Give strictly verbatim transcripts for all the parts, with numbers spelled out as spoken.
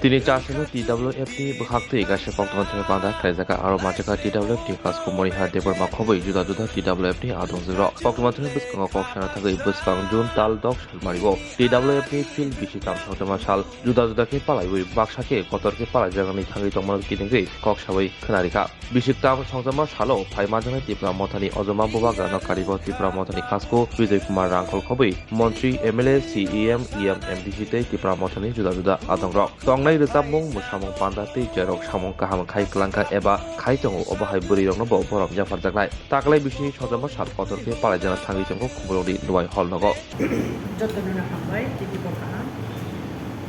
Tini chasano T W F ni bwkhaktwi kaisa koktwma thani panda khlaijak, aro manjakha T W F ni Kasku Moriha Debbarma khobwi juda juda T W F ni adongjwkrok. Koktwma thani bwskango kok sana thangwi bwskang June tal dok salmario T W F ni field bisi tam songchama sal juda juda khe palaiwi baksa khe kotor khe palaijaknani thangwi tongmano kitingwi kok sawi khwnarikha. Bisi tam songchama salo phai manjaknai Tipra Mothani ojoma bubagrano karigo Tipra Mothani Kasku Bijoy Kumar Rangkhol khobwi montri, M L A, C E M, E M, M D C tei Tipra Mothani juda juda adongrok. Tongnai rwchapmung, mwsamung panda tei cherok samung kaham khai kwlangkha eba khai tongo, obo hai bwrwirokno bo borom yapharjaknai. Taklai bisini sojama sal kotor khe palaijana thangwi tongo Khumulwngni Nuai Hall nogo. Jotono no hambai, titi bo kaham.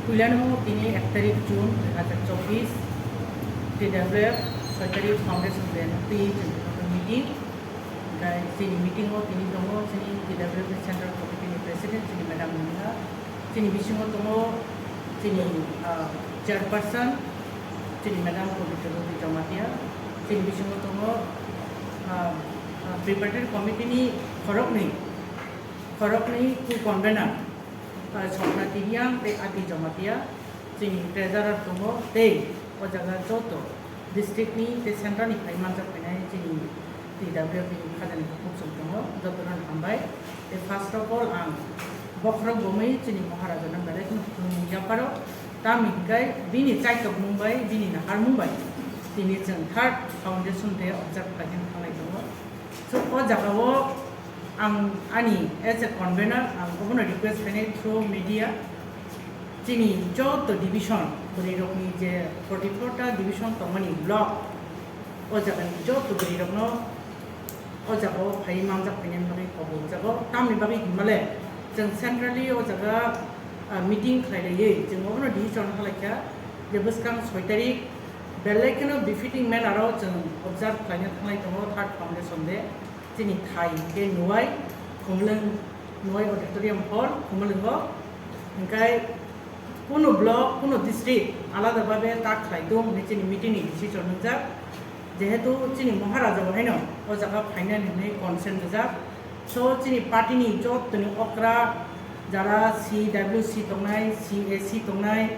Puilano tini ek tarik June dui hazar chobbish, T W F soi tarik Foundation Day no twi chwng meeting. Hingkai chini meeting o tini tongo chini T W F Central Committee ni President chini Madam Monica. Chini bisingo tongo chini, ah, chairperson, chini Madam Pabitra Bhakti Jamatia. Chini bisingo tongo, ah, ah, preparatory committee ni khoroknwi, khoroknwi co-convener, ah, Swapna Tibiang tei Ati Jamatia. Chini treasurer tongo tei o jaga joto district ni tei central ni phai manjak phainai chini T W F ni khajani bukhuk chwng tongo, jotono hambai. Tei first of all ang bokhorok bomwi chini Maharaja no belai kheno khulumung yapharo, tamni hwnkhe bini chaitok mung bai, bini nahar mung bai tini chwng third foundation day observe khlaina thanglai tongo. So o jaga o ang ani as a convener ang obono request khainai through media, chini joto division, bwrwirokni je forty four ta division tongmani block, o jagani joto bwrwirokno o jagao phaiwi manjak phainani bagwi kobor jago. Tamni bagwi hinmale chwng centrally o jaga, ah, meeting khlai laiwi chwng obono decision halaikha je bwskang soi tarik belai kheno befitting manner o chwng observe khlaina thanglai tongo third foundation day. Chini thai hwnkhe Nuai, Khumulwng Nuai Auditorium Hall, Khumulwngo. Hingkai kunu block, kunu district alada babe tak khlai tong hinwi chini meeting ni decision wngjak. Jehetu chini Maharaja bo haino o jaga phainani hinwi consent rijak. So chini party ni jottoni okra jara C W C tongnai, C A C tongnai,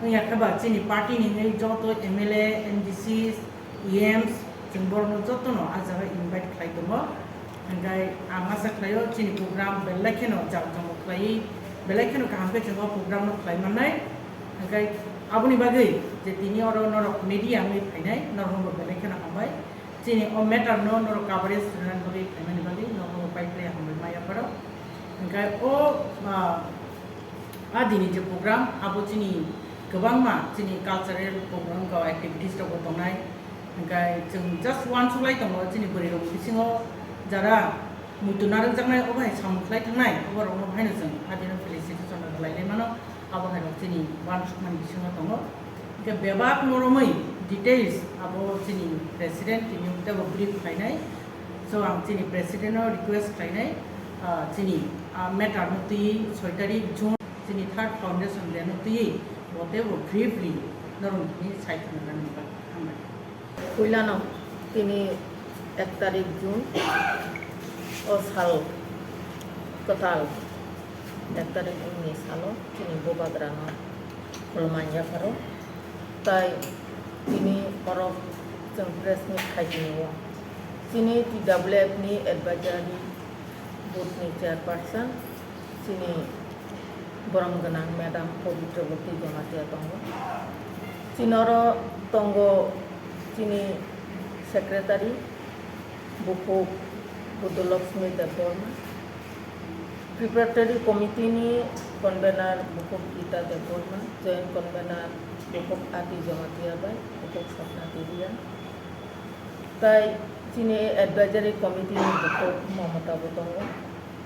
wngya khe ba chini party ni hinwi joto M L A, M D C, E Ms, chwng borokno jotono ah jaga invite khlai tongo. Hingkai ang asa khlaio chini program belai kheno jakjamo khlaiwi, belai kheno kaham khe chwng o program no khlai mannai. Hingkai aboni bagwi je tini oro norok media wngwi phainai, norokno bo belai kheno hambai. Chini o matter no norok coverage rwnani bagwi phaimani bagwi norokno bo pai phlai hambai ma yapharo. Hingkai o, ah, A dini je program, abo chini kwbangma chini cultural program rok activities rok bo tongnai. Hingkai chwng just uansuk lai tongo, chini bwrwi rok bisingo jara muitu narwkjaknai, obo hai samung khlai thangnai, obo rok no haino chwng a dino felicitation rok lai lai mano, abo hai rok chini uansukmani bisingo tongo. Hingke bebak no romwi details abo chini president tini tebo brief khlainai. So ang chini president no request khlainai, ah, chini, ah, matter no twi soi tarik June chini third foundation day no twi bo tebo briefly norok ni sai khna nani ba hambai. Puilano tini ek tarik June o sal kwtal, ek tarik June ni salo chini bubagrano khulumani yapharo. Tai tini oro chwng press meet khai tini-o. Chini T W F ni advisory board ni chairperson, chini borom gwnang madam Pabitra Bhakti Jamatia tongo. Chini oro tongo chini secretary, Bukhuk Budolakshmi Debbarma, Preparatory Committee ni convener Bukhuk Gita Debbarma, joint convener Bukhuk Ati Jamatia bai Bukhuk Sapna Tibia, tai chini advisory committee ni Bukhuk Mamata bo tongo.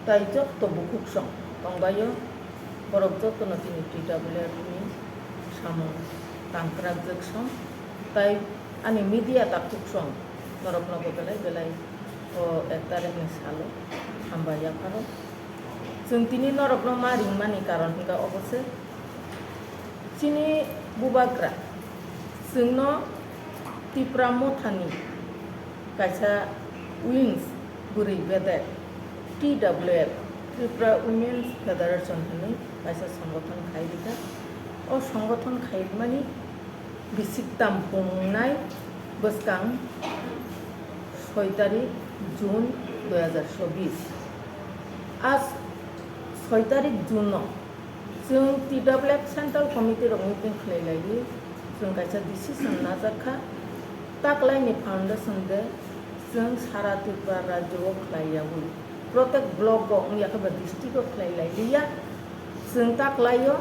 Tai jotto bukhuk song tongbaio, borok jottono chini T W F ni samung tangkrakjak song, tai ani media takhuk song norokno bo belai belai o ek tarikni salo hambai yapharo. Chwng tini norokno ma ringmani karon hwnkha obo se, chini bubagra chwngno Tipra Mothani kaisa wings bwrwi bedek T W F, Tripura Women's Federation hwnwi kaisa songothon khai rikha. O songothon khaimani bisiktam pungnai bwskang soi tarik June dui hazar chobbish. A soi tarik June no chwng T W F Central Committee rok meeting khlai lai di, chwng kaisa decision najak kha, taklaini foundation day chwng sara Tripura rajyo o khlai yawi, protek block o wngya khe ba district o khlai lai liya, chwng taklaio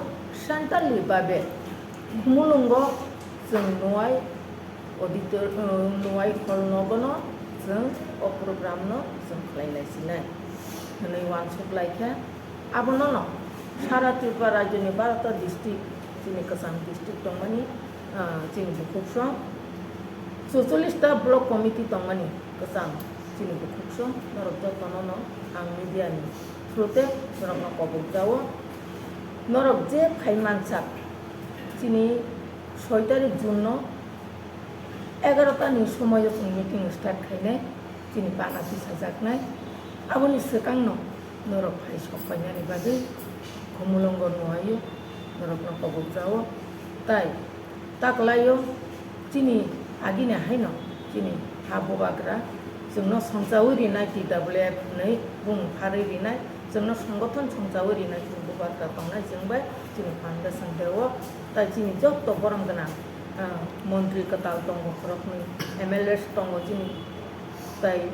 centrally babe Khumulwngo chwng Nwai auditor, uh, Nwai hall nogono chwng o program no chwng khlai lai sinai hwnwi uansuk lai khe. Abono no sara Tripura rajyoni barota district, chini kwcham district tongmani, ah, chini bukhuksong chuchollish ta block committee tongmani kwcham chini bukhuksong, norok jotono no ang media ni through te norokno kobok jao. Norok je phai mansak, chini soi tarik June no egarota ni somoio chwng meeting start khainai, chini pana tisajaknai. Aboni swkangno norok phai sok painani bagwi Khumulwngo Nwaio norokno kobok jao. Tai taklaio chini agini haino chini ha bubagra chwngno songchawi rinai T W F hwnwi bung pharwi rinai, chwngno songothon songchawi rinai chini bubagra tongnai chwng bai chini foundation day o. Tai chini joto borom gwnang, ah, montri kwtal tongo, khoroknwi M L As tongo chini, tai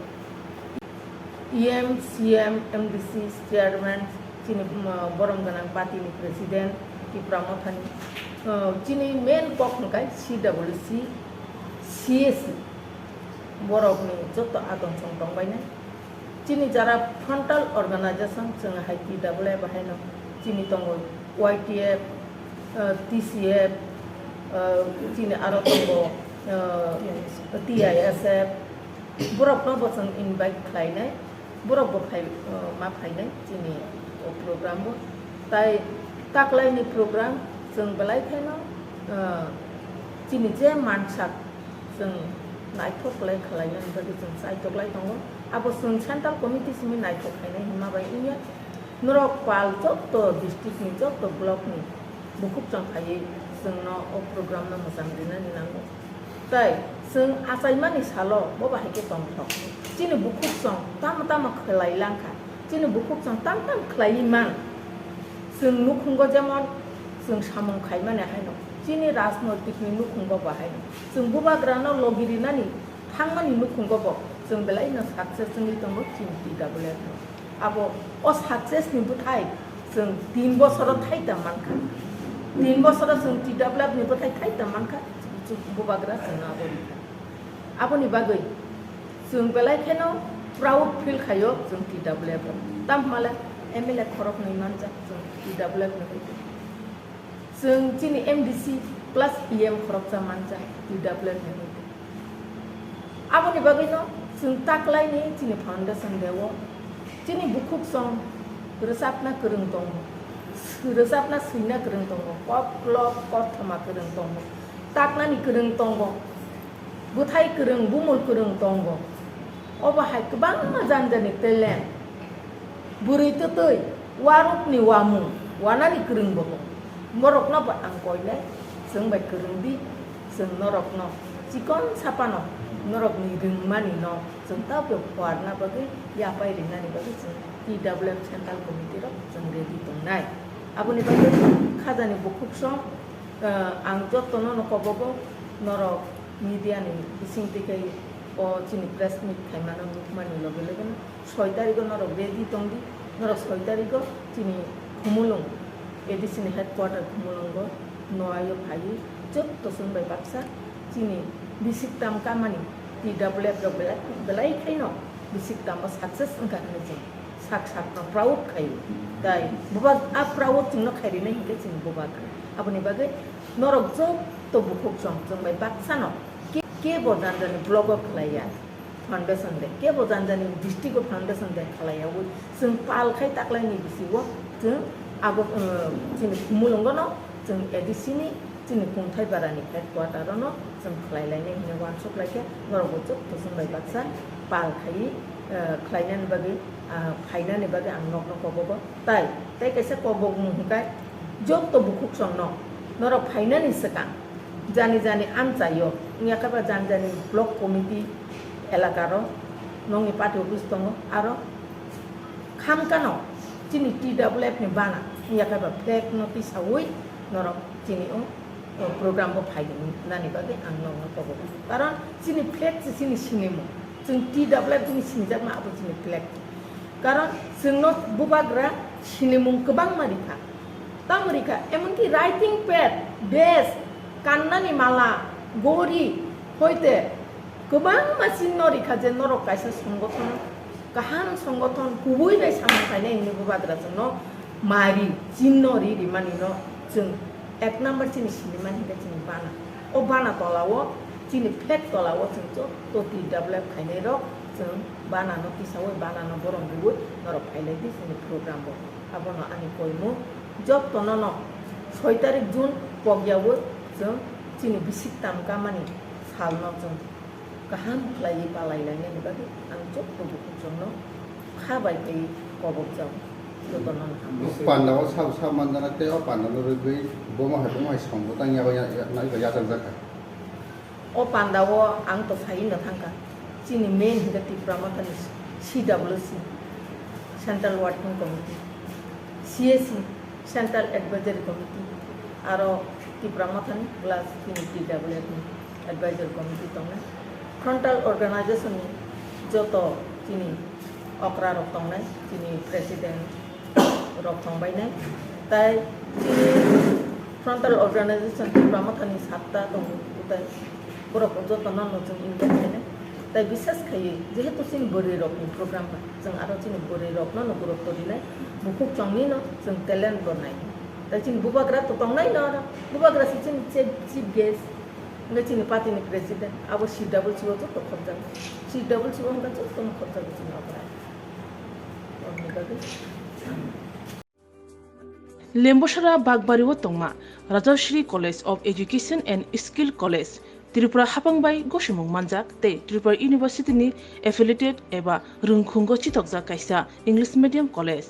E M, C M, M D C chairman, chini, um, borom gwnang party ni president Tipra Mothani, uh, chini main kok hwnkhe C W C, C S C, borokni joto adon song tongbainai. Chini jara frontal organization chwng hai T W F haino chini tongo Y T F, uh, T C F, uh, chini aro tongo, uh, T I S F, borokno bo chwng invite khlainai, borok bo phai, uh, ma phainai chini o program o. Tai taklaini program chwng belai khaino, uh, chini je mansak chwng naithok lai khlainani bagwi chwng chaitok lai tongo. Abo chwng central committee simi naithok khainai hwnma bai wngya. Norok pal joto district ni, joto block ni bukhuk chwng phaiwi chwngno o program no mwchang rinani nango. Tai chwng achaimani salo bo bahai khe tongthok. Chini bukhuk chwng tamo tamo khlai langkha. Chini bukhuk chwng tam tam khlaiwi man. Chwng nukhungo jemon chwng samung khaimani haino. Chini rajnoitik ni nukhungo bo haino. Chwng bubagrano logi rinani thangmani nukhungo bo chwng belaino success wngwi tongo chini T W F no. Abo o success ni bwthai chwng tin bosoro thaita mankha. Tin bosoro chwng T W F ni bwthai thaita mankha, chwng bubagra chwngno abo rikha. Aboni bagwi chwng belai kheno proud feel khaio chwng T W F rok. Tamo hwnba le M L A khoroknwi manjak chwng T W F ni hoite. Chwng chini M D C plus E M khoroksa manjak T W F ni hoite. Aboni bagwino chwng taklaini chini foundation day o chini bukhuk song rwchapna kwrwng tongo, rwchapna swina kwrwng tongo, koklop kothoma kwrwng tongo, taknani kwrwng tongo, bwthai kwrwng, bumul kwrwng tongo. Obo hai kwbangma jani jani talent. Bwrwi twtwi, warukni wamung, wanani kwrwng bo tong. Borokno bo ang koinai, chwng bai kwrwng di, chwng norokno chikon sapano, norokni rwngmani no chwng tabuk phuarna bagwi, yapai rinani bagwi chwng T W F Central Committee rok chwng ready tongnai. Aboni bagwi khajani bukhuk song, ah, ang jotono no kobogo, norok media ni bising twi khai o chini press meet khaimano nukmani loge loge no. Soi tarigo norok ready tongdi, norok soi tarigo chini Khumulwng, A D C ni headquarter Khumulwngo Nwaio phaiwi jotto chwng bai baksa chini bisik tam kamani T W F rok belai, belai khaino bisik tamo success wngkha hwnwi chwng sak sakno proud khaio. Tai bubagra proud chwngno khai rinai hinkhe chini bubagra. Aboni bagwi norok jotto bukhuk chwng, chwng bai baksano ke, kebo jani jani blogo khlaiya. Foundation day, kebo jani jani district o foundation day khlaiyawi chwng pal khai taklaini bisingo chwng abo, uh, chini Khumulwngono chwng A D C ni chini Kungthai Barani headquarter ono chwng khlai lainai hwnwi uansuk lai khe norokbo jotto chwng bai baksa pal khaiwi, uh, khlainani bagwi, uh, phainani bagwi ang nokno kobogo. Tai, tei kaisa kobokmung hwnkhe, jotto bukhuk chwngno Norok phainani swkang jani jani amchaio wngya khe ba jani jani block committee elakaro nokni party office tongo, aro khamkano chini T W F ni bana wngya khe ba flag no tisaui norok chini o, o program bo phainani bagwi ang nokno kobogo. Karon chini flag se chini sinimung, chwng T W F chini sinijakma abo chini flag. Karon chwngno bubagra sinimung kwbangma rikha. Tamo rikha, emonki writing pad, desk, kannani mala, gori, hoite kwbangma chinno rikha je norok kaisa songothon, kaham songothon, kubui bai samung khainai hinwi bubagra chwngno mari, chinno ri rimani no chwng ek number chini sinimani hinkhe chini bana. O bana tolao, chini flag tolao chwng joto T W F khainai rok chwng bana no tisaui, bana no borom riui norok phailai di chini program bo. Abono ani koimung, jotono no soi tarik June pokyaui chwng chini bisik tamkamani salno chwng kaham khlaiwi palai lainani bagwi ang joto bukhukchongno kha bai tei kobokjak jotono no hambai. Pandao sab sab manjana tei o pandano rwgwi bomo hai bomo hai song bwtang yago ya-, ya-, ya-, yachakjakha. O pandao ang to sai no thangkha, chini main hinkhe Tipra Mothani C W C, Central Working Committee, C A C, Central Advisory Committee, aro Tipra Mothani plus chini T W F ni Advisory Committee tongnai. Frontal organization ni joto chini okra rok tongnai, chini president rok tongbainai. Tai chini frontal organization Tipra Mothani satta tongo, tai borok joto no no chwng invite khainai. Tai bisas khaiwi jehetu chini bwrwi rokni program ba, chwng aro chini bwrwi rokno no gurutto rinai, bukhuk chongni no chwng talent bo nai. Tai chini bubagra to tongnai no aro, bubagra se chini chief, chief guest, hwnkhe chini party ni president, abo C W C o joto khopjak, C W C o hwnkhe joto no khopjak chini okra. Oboni bagwi. Lembosara Bagbari o tongma Rajashree College of Education and Skill College, Tripura hapang bai gosimung manjak tei Tripura University ni affiliated eba rwngkhungo chitokjak kaisa English medium college.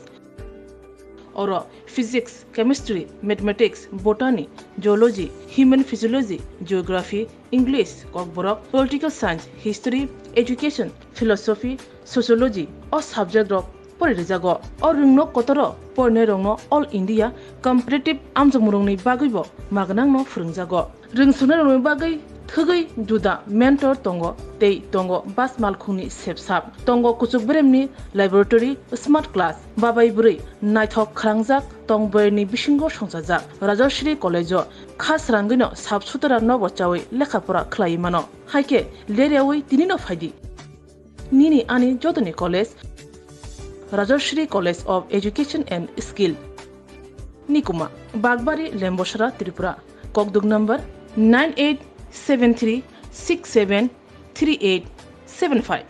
Oro Physics, Chemistry, Mathematics, Botany, Zoology, Human Physiology, Geography, English, Kokborok, Political Science, History, Education, Philosophy, Sociology o subject rok pori rijago. O rwngno kotoro porinai rokno All India Competitive amjokmung rokni bagwi bo magnang no phwrwngjago. Rwngsoknai rokni bagwi thwgwi juda mentor tongo tei tongo bas malkhungni sepsap. Tongo kuchuk beremni laboratory, smart class, babai bwrwi naithok khwrangjak tong bwrwini bisingo songchajak. Rajashree College o kha srangwino sap sutara nobo chawi lekha pora khlaiwi mano. Haikhe leryawi tinino phaidi. Nini ani jotoni college, Rajashree College of Education and Skill. Nikuma, Bagbari, Lembosara, Tripura. Kokduk number nine eight seven three six seven three eight seven five.